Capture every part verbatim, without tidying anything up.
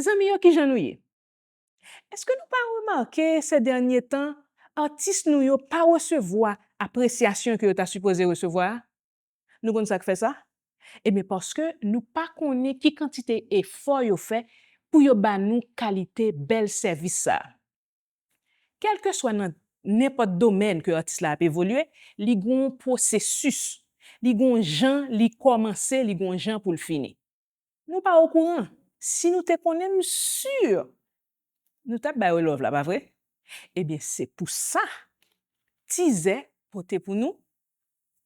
Zanmi yo, kijan nou ye? Èske nou pa remake se dènye tan, atis nou yo pa resevwa apresyasyon ke yo ta sipoze resevwa a? Nou konn sa k fè sa? Ebyen, paske nou pa konnen ki kantite efò yo fè pou yo ba nou kalite bèl sèvis sa a. Kèlkeswa nan nenpòt domèn ke atis la ap evolye, li gon pwosesis, li gon jan li kòmanse, li gon jan pou l fini. Nou pa okouran. Si nou te konnen, m si nou t ap ba yo love la, pa vre? Ebyen, se pou sa Tizè pote pou nou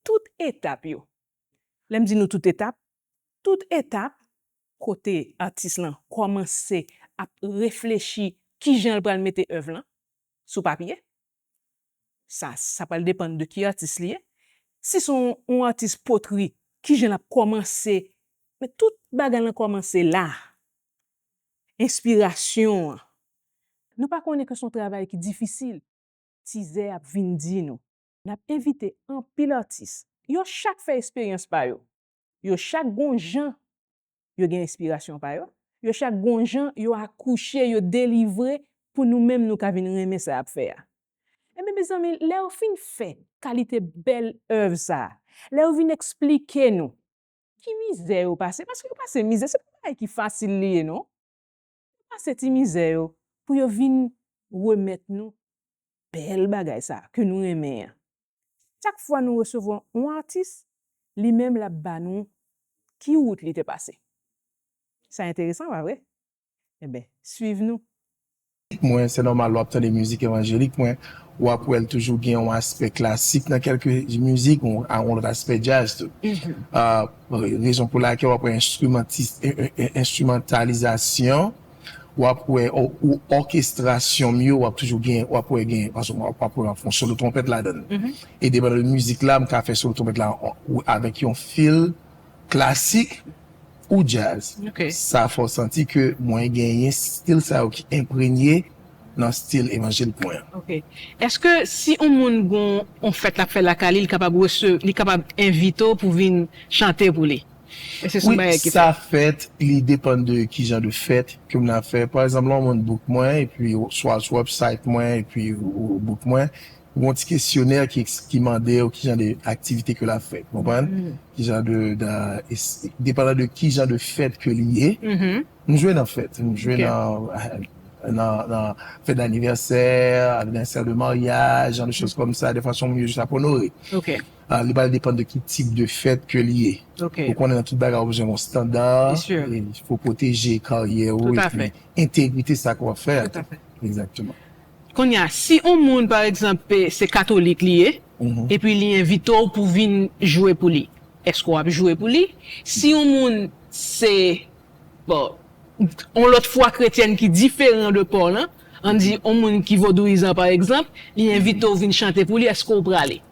tout etap yo. Lè m di nou tout etap, tout etap kote atis lan kòmanse ap reflechi kijan l pral mete èv lan sou papye. Sa, sa pral depann de ki atis li ye. Si se yon, yon atis potri, kijan l ap kòmanse? Men tout bagay lan kòmanse la. Enspirasyon an. Nou pa konnen ke se yon travay ki difisil. Tizè ap vin di nou. N ap envite anpil atis. Yo chak fè esperyans pa yo. Yo chak gon jan yo gen enspirasyon pa yo. Yo chak gon jan yo akouche, yo delivre pou nou menm nou ka vin renmen sa y ap fè a. Ebyen, mezanmi, lè yo fin fè kalite bèl èv sa a, lè yo vin eksplike nou ki mizè yo pase, paske yo pase mizè, se pa bagay ki fasil li ye, non. Yo pase ti mizè yo pou yo vin remèt nou bèl bagay sa a ke nou renmen an. Chak fwa nou resevwa yon atis, li menm l ap ba nou ki wout li te pase. Sa enteresan, pa vre? Enben, swiv nou. Mwen, se nòmal, w ap tande mizik evanjelik mwen, w ap wè l toujou gen yon aspè klasik nan kèlke mizik, yon, yon lòt aspè djaz tou. Ah, rezon pou lakèl w ap wè enstrimantis, en- en- en- enstrimantalizasyon, w ap wè o- ou òkestrasyon m yo, w ap toujou gen, w ap wè gen, paske w ap wè m ap fè yon solo twonpèt ladan l. E depandan de mizik la, m ka fè solo twonpèt la o- ou- avèk yon fil klasik ou djaz. Sa fè w santi ke mwen genyen stil sa yo ki enprenye nan stil evanjelik mwen an. Ok. Èske si yon moun gon yon fèt l ap fè lakay li, li kapab rese- li kapab envite w pou vin chante pou li? Èske se yon Wi, bagay ki sa fèt? Fèt, li depann de ki jan de fèt ke moun ap fè. Pa egzanp, lè yon moun book mwen, epi swa sou website mwen, epi ou book mwen, ou gon ti kesyonè ki, ki mande w ki jan de aktivite ke l ap fè, konprann? Ki jan de, de, depandan de ki jan de fèt ke li ye. M jwe nan fèt, m jwe nan, nan, nan fèt d'anivèsè, anivèsè de maryaj, jan de choz kòmsa, defwa se yon moun yo jis ap onore. Ah, li pral depann de ki tip de fèt ke li ye. Ou konnen nan tout bagay ou bezwen yon standa, e fo pwoteje karyè ou epi entegrite sa ke w ap fè a. Egzakteman. Kounye a, si yon moun, pa egzanp, se katolik li ye, epi li envite w pou vin jwe pou li, èske w ap jwe pou li? Si yon moun se, bon, yon lòt fwa kretyèn ki diferan de pa w lan, ann di yon moun ki vodouyizan pa egzanp, li envite w vin chante pou li, èske w prale?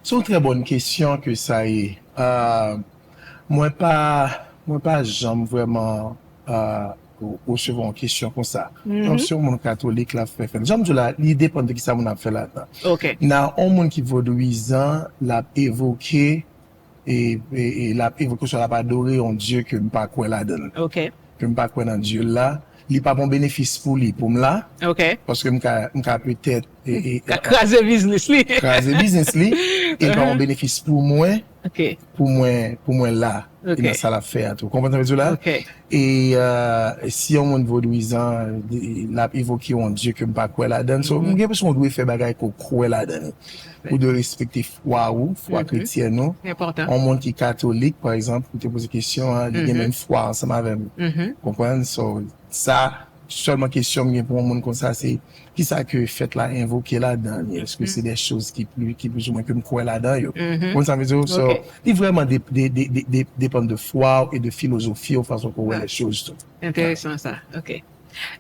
Se yon trè bòn kesyon ke sa ye. Ah, mwen pa, mwen pa janm vrèman ah, resevwa yon kesyon konsa. Donk, si yon moun katolik, l ap fè fèt. Jan m di w la, li depann de kisa moun ap fè ladan. Nan yon moun ki vodouyizan, l ap evoke, e, e, e l ap evoke, oswa l ap adore yon dye ke m pa kwè ladan l. Ke m pa kwè nan dye l la. Li p ap yon benefis pou li, pou m la. Paske m ka, m ka petèt e, e, Ka kraze biznis li. Kraze biznis li. E l pa yon benefis pou mwen. Pou mwen, pou mwen la. E nan sa l ap fè a tou. Konprann sa m vle di w la? E, euh, si yon moun vodouyizan, li, l ap evoke yon dye ke m pa kwè ladan l, so, m gen enpresyon ou dwe fè bagay ke w kwè ladan l. Ou dwe respekte fwa ou, fwa kretyèn ou. Yon moun ki katolik, pa egzanp, ou te poze kesyon an, li gen menm fwa ansanm avè m. Konprann? So, sa, sèlman kesyon m gen pou yon moun konsa, se kisa ke fèt la envoke ladan li? Èske se de choz ki pli, ki plizoumwen ke m kwè ladan yo? Ou konn sa m vle di w? So, li vrèman de, de, de, de, de, depann de fwa w e de filozofi w, fason ke w wè lè choz tou. Enteresan sa. Ok.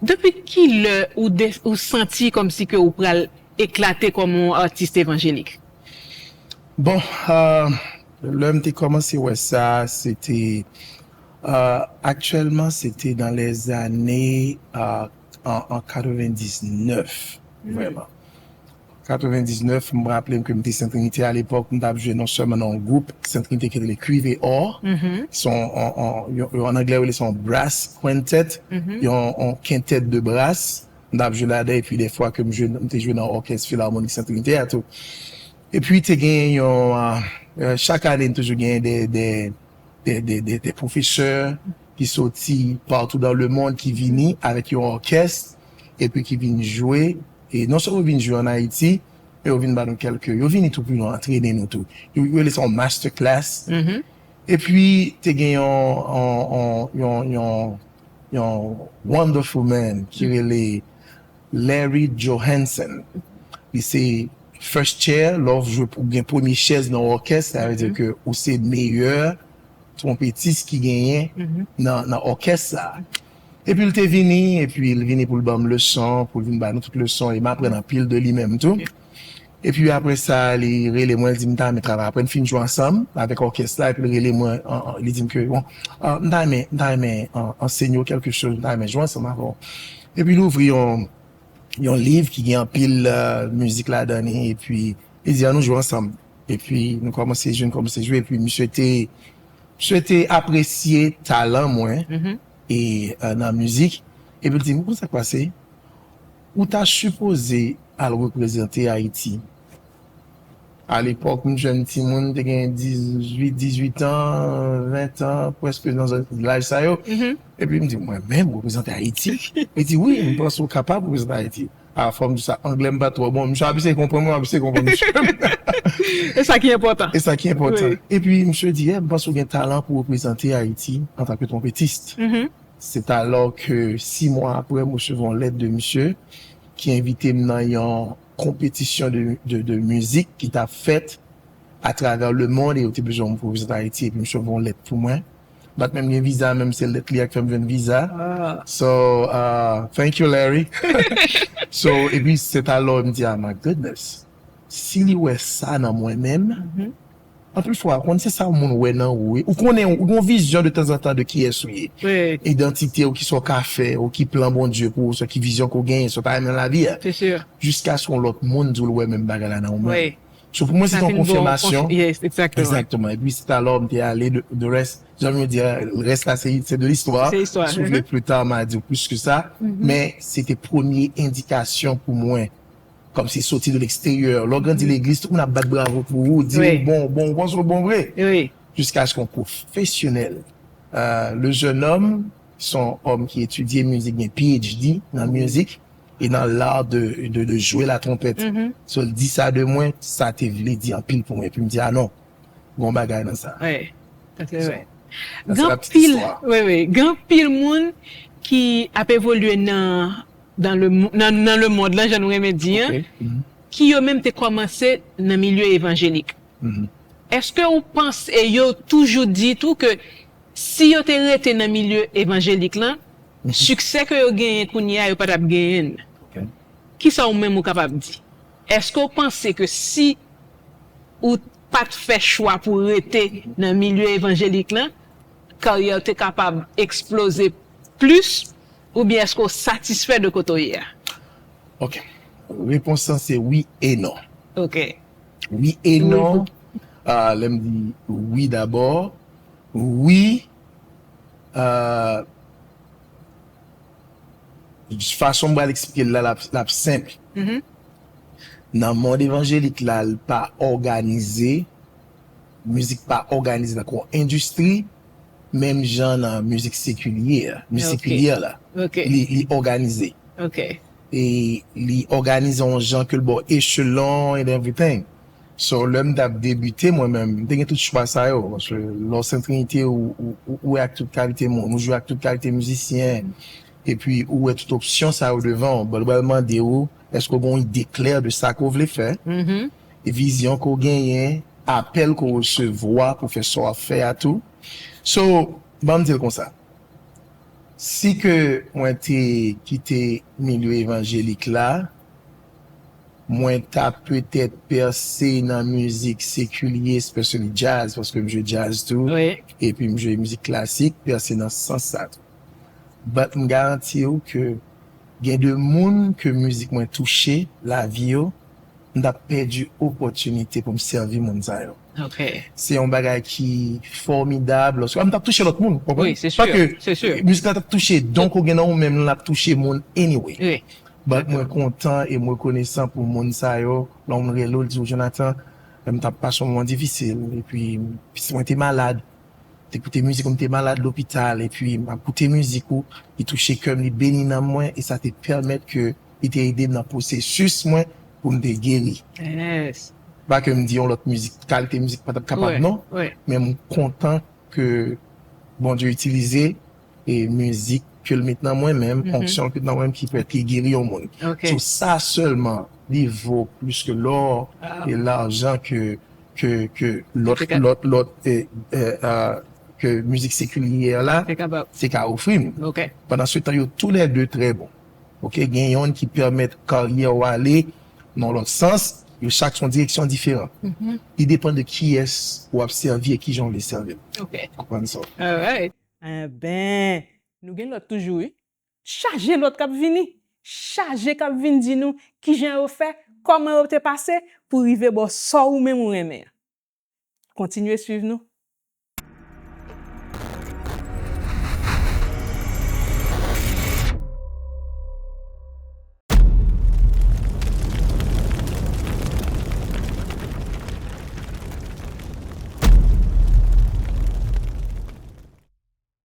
Depi kilè ou de, ou santi kòmsi ke ou pral eklate kòm yon atis evanjelik? Bon, euh, lè m te kòmanse wè sa, se te, euh, aktyèlman, se te dans les années, euh, an, an katrevendiznèf, vrèman. Katrevendiznèf, m raple m ke m te Sent Trinite alepòk, m t ap jwe non sèlman nan yon gwoup Sent Trinite ki rele Cuivre Or. Se yon, yon, yon, yon, an anglè, yo rele se yon brass quintet, yon, yon kentèt de bras. M t ap jwe ladan, epi dèfwa ke m jwe, m te jwe nan òkès filarmonik Sent Trinite a tou. Epi te gen yon, euh, euh, chak ane, n toujou gen de, de, de, de, de, de pwofesè ki soti partout dans le monde, ki vini avèk yon òkès, epi ki vin jwe, e non sèlman yo vin jwe ann Ayiti, men yo vin ba nou kèlke, yo vini tou pou yo antrene nou tou. Yo, yo rele sa yon master class. Epi, te gen yon, yon, yon, yon, yon, yon wonderful man ki rele Larry Johansson. Li se first chair, lè w jwe pou gen premye chèz nan òkès, sa vle di ke ou se meyè twonpetis ki genyen nan, nan òkès sa. Epi l te vini, epi l vini pou l ban m leson, pou l vin ba nou tout leson, e m aprann anpil de li menm tou. Epi apre sa, li rele mwen, li di m ta renmen travay. Apre n fin jwe ansanm avèk òkès la, epi l rele mwen, an, an, li di m ke, bon, ah, m ta renmen, m ta renmen, an, ansenye w kèlke choz, m ta renmen jwe ansanm avè w. Epi l ouvri yon, yon liv ki gen anpil, euh, mizik ladan li, epi li di, an nou jwe ansanm. Epi nou kòmanse jwe, nou kòmanse jwe, epi misye te, misye te apresye talan mwen e, euh, nan mizik. Epi l di m, konn sa k pase? Ou ta sipoze al reprezante Ayiti. Alepòk, m jwenn timoun, te gen dizuit, dizuit an, ven an, prèske nan zòn, laj sa yo. Epi m di, mwen menm, reprezante Ayiti? Li di, wi, m panse w kapab reprezante Ayiti. A, fò m di sa, anglè m pa twò bon. Misye ap eseye konprann mwen, ap eseye konprann misye. E sa ki enpòtan. E sa ki enpòtan. Epi misye di, eh, m panse w gen talan pou reprezante Ayiti antanke twonpetis. Se alò ke, sis mwa apre, m resevwa yon lèt de misye ki envite m nan yon konpetisyon de, de, de mizik ki t ap fèt atravè lemonn, e yo te bezwen yon reprezantan Ayiti, epi misye voye yon lèt pou mwen. M pa t menm gen viza, menm se lèt li a k fè m jwenn viza. So, uh, thank you, Larry. So, epi se alò m di, ah, my goodness, si li wè sa nan mwen menm, anpil fwa, ou konn se sa moun wè nan ou, wi. Ou konnen, ou gen yon vizyon de tanzantan de kiyès ou ye. Idantite w, kisa w ka fè, ou ki plan Bondye pou ou, sa ki vizyon ke w genyen, sa w ta renmen nan lavi a. Jiskaske yon lòt moun di w l wè menm bagay la nan ou menm. So, pou mwen, se te yon konfimasyon. Yes, exactement. Exactement. Epi, se alò m te ale, de, de rès, jan yo di, rès la, se, se de l'histoire. Si w vle, plus tard, m a di w plis ke sa. Men, se te premye endikasyon pou mwen. Kòmsi soti de leksteryè. Lè w grandi legliz, tout moun ap bat bravo pou ou, di ou bon, bon, ou panse w bon vre. Jiskaske yon pwofesyonèl. Euh, le jeune homme, se yon òm ki etidye mizik, gen P H D nan mizik e nan l'art de, de, de jouer la trompette. So, l di sa de mwen, sa te vle di anpil pou mwen. Epi m di, ah non, gen yon bagay nan sa. Wi, sa se vre. Gen anpil, wi, wi, gen anpil moun ki ap evolye nan, dans le mo-, nan, nan lemonn lan, jan nou renmen di an, ki yo menm te kòmanse nan milye evanjelik. Èske ou panse, e yo toujou di tou ke si yo te rete nan milye evanjelik lan, siksè ke yo genyen kounye a, yo pa t ap genyen l? Kisa ou menm ou kapab di? Èske w panse ke si ou pa t fè chwa pou rete nan milye evanjelik lan, karyè w te kapab eksploze plis, oubyen èske w satisfè de kote w ye a? Ok. Repons lan se wi e non. Ok. Wi e non. Ah, lè m di wi dabò, wi, ah, fason m pral eksplike l la, l ap, l ap senp. Nan mond evanjelik la, l pa òganize, mizik pa òganize tankou yon endistri, menm jan nan mizik sekilye, mizik sekilyè la. Li, li òganize. E li òganize yon jan ke l ba w echelon and everything. So, lè m t ap debite, mwen menm, m te gen tout chwa sa yo. Paske lè w Sent Trinite, ou, ou, ou, ou wè ak tout kalite moun, ou jwe ak tout kalite mizisyen, epi ou wè tout opsyon sa yo devan w. Bon, l pral mande w, èske w gen yon ide klè de sa ke w vle fè? E vizyon ke w genyen, apèl ke w resevwa pou fè sa w ap fè a tou. So, ban m di l konsa. Si ke mwen te kite milye evanjelik la, mwen ta petèt pèse nan mizik sekilye, especially jazz, paske m jwe jazz tou, epi m jwe mizik klasik, pèse nan sans sa tou. But m garanti w ke gen de moun ke mizik mwen touche lavi yo, m t ap pèdi opòtinite pou m sèvi moun sa yo. Okay. Se yon bagay ki fòmidab. Lòske m t ap touche lòt moun, konprann? Wi, se sure, se sure. Mizik la t ap touche donk ou gen nan ou menm, l ap touche moun anyway. Wi. But mwen kontan e mwen rekonesan pou moun sa yo. Lè yon moun rele w, l di w, Jonathan, m t ap pase yon moman difisil, epi pitit mwen te malad, te koute mizik ou, m te malad lopital, epi m ap koute mizik ou, li touche kè m, li beni nanm mwen, e sa te pèmèt ke li te ede m nan pwosesis mwen pou m te geri. Yes. Pa ke m di yon lòt mizik, kalite mizik pa t ap kapab, non, men m kontan ke Bondye itilize e mizik ke l met nan mwen menm, onksyon l met nan mwen ki fè ki geri yon moun. Ok. So sa sèlman li vo plis ke lò e lajan ke ke ke lòt lòt lòt e, e, a, ke mizik sekilye la Te kapab. Te ka ofri m. Ok. Pandan se tan yo tou lè de trè bon. Ok, gen yon ki pèmèt karyè w ale nan lòt sans, yo chak se yon direksyon diferan. Li depann de kiyès ou ap sèvi e kijan w vle sèvi l. Ok. Konprann sa? Alright. Enben, nou gen lòt toujou, wi. Chaje lòt k ap vini. Chaje k ap vin di nou kijan yo fè, kòman yo te pase pou rive bò sa ou menm ou renmen an. Kontinye swiv nou.